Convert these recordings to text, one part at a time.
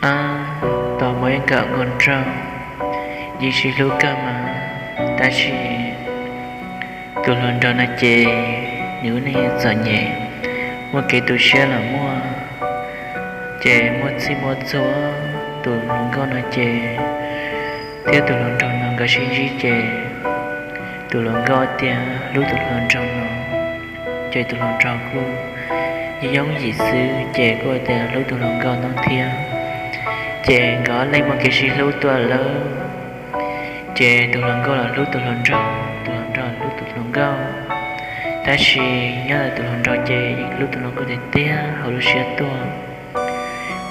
Tab tom muaj ib nkawm nkauj nraug yeej sib hlub kawg mas, tab sis tus hluas nraug no ces nws lub neej txom nyem, muaj kev tu siab los muaj, ces muaj txhij muaj txhua. Tus hluas nkauj no ces thiab tus hluas nraug no nkawd sib ntsib ces tus hluas nkauj tias hlub tus hluas nraug no, ces tus hluas nraug kuj yeej yooj yim xwb ces kuj tias hlub tus hluas nkauj no thiab. Ces nkawd ob leeg muaj kev sib hlub tuaj lawm, ces tus hluas nkauj los hlub tus hluas nraug, tus hluas nraug los hlub tus hluas nkauj. Tab sis nyob ntawm tus hluas nraug ces yeej hlub tus hluas nkauj tiag tiag hauv lub siab tuaj.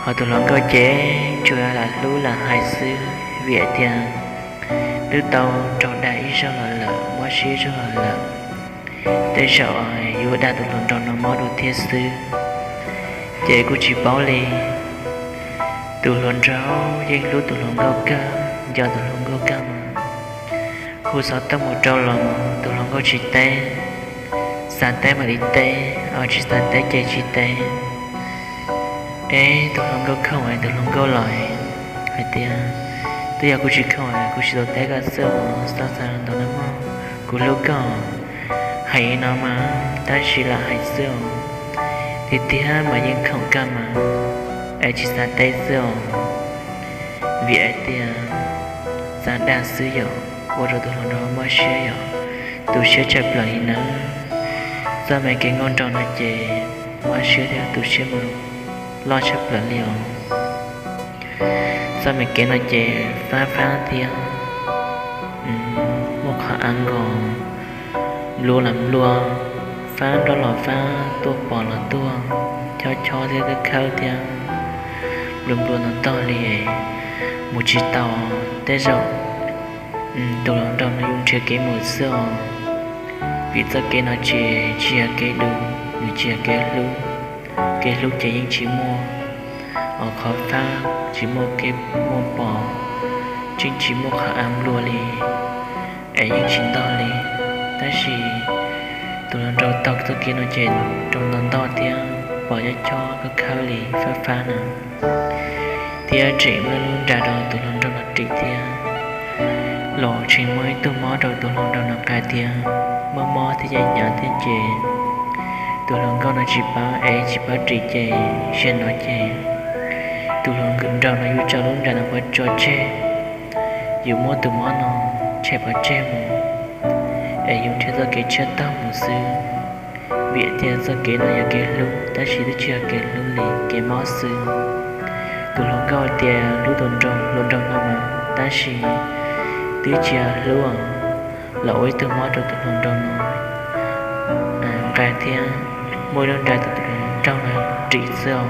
Ho tus hluas nkauj ces tsuas lam hlub lam hais xwb, vim hais tias twb tau raug dag ib zaug los lawm, mob siab ib zaug los lawm, tej zaum yuav dag tus hluas nraug no mob dua thiab xwb. Ces kuj tsis paub li, tus hluas nraug yeej hlub tus hluas nkauj kawg, nco tus hluas nkauj kawg mas, hu xov tooj mus rau los tus hluas nkauj tsis teb, xav teb mam li teb, tsis xav teb ces tsis teb. Es tus hluas nkauj khoom es tus hluas nkauj los hais tias, twb yog kuv tsis khoom es kuv tsis tau teb koj xwb os, xav xav ntau na mog, kuv hlub koj. Hais li no mas tab sis lam hais xwb os, tiag tiag mas yeej khoom kawg mas, es tsis xav teb xwb os, vim hais tias xav dag xwb yom, ua rau tus hluas nraug mob siab yom, tu siab tshaj plaws li nawb. Txoj me kev nkauj nraug no ces mob siab thiab tu siab mas loj tshaj plaws li os. Txoj me kev no ces fab fab thiab muaj qhov av nkaus, nplua los nplua, fab nroj los fab tuaj, pos los tuaj, chob chob thiab khawb khawb thiab, nplua nplua ntog ntog li, mus tsis tau. Tej zaum tus hluas nraug no yuav nrhiav kev mus xwb os, vim txoj kev no ces tsis yog kev du, nws tsis yog kev hlub. Kev hlub ces yeej tsis muaj os, qhov fab tsis muaj kev muaj pos, tseem tsis muaj qhov av nplua li, es yeej tsis ntog li. Tab sis tus hluas nraug taug txoj kev no ces rau ntog ntog thiab pos chob chob khawb khawb li fab fab na, thiab tseem muab lub nra rau tus hluas nraug no ris thiab. Los tseem muaj ib tug mob rau tus hluas nraug no nqa thiab, mob mob thiab hnyav hnyav thiab ces tus hluas nkauj no tsis pab es tsis pab ris ces zaum no ces tus hluas nraug no yuav tso lub nra no pov tseg, yuav muab tus mob no tshem pov tseg mus, es yuav nrhiav txoj kev tshiab taug mus xwb. Vim tias txoj kev no yog kev hlub tab sis twb tsis yog kev hlub li, kev mob xwb. Tus hluas nkauj tias hlub tus hluas nraug no mas tab sis twb tsis yog hlub, los ua ib tug mob rau tus hluas nraug no nqa thiab muab ib lub nra rau tus hluas nraug no ris xwb os.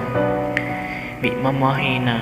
Vim mob mob heev na,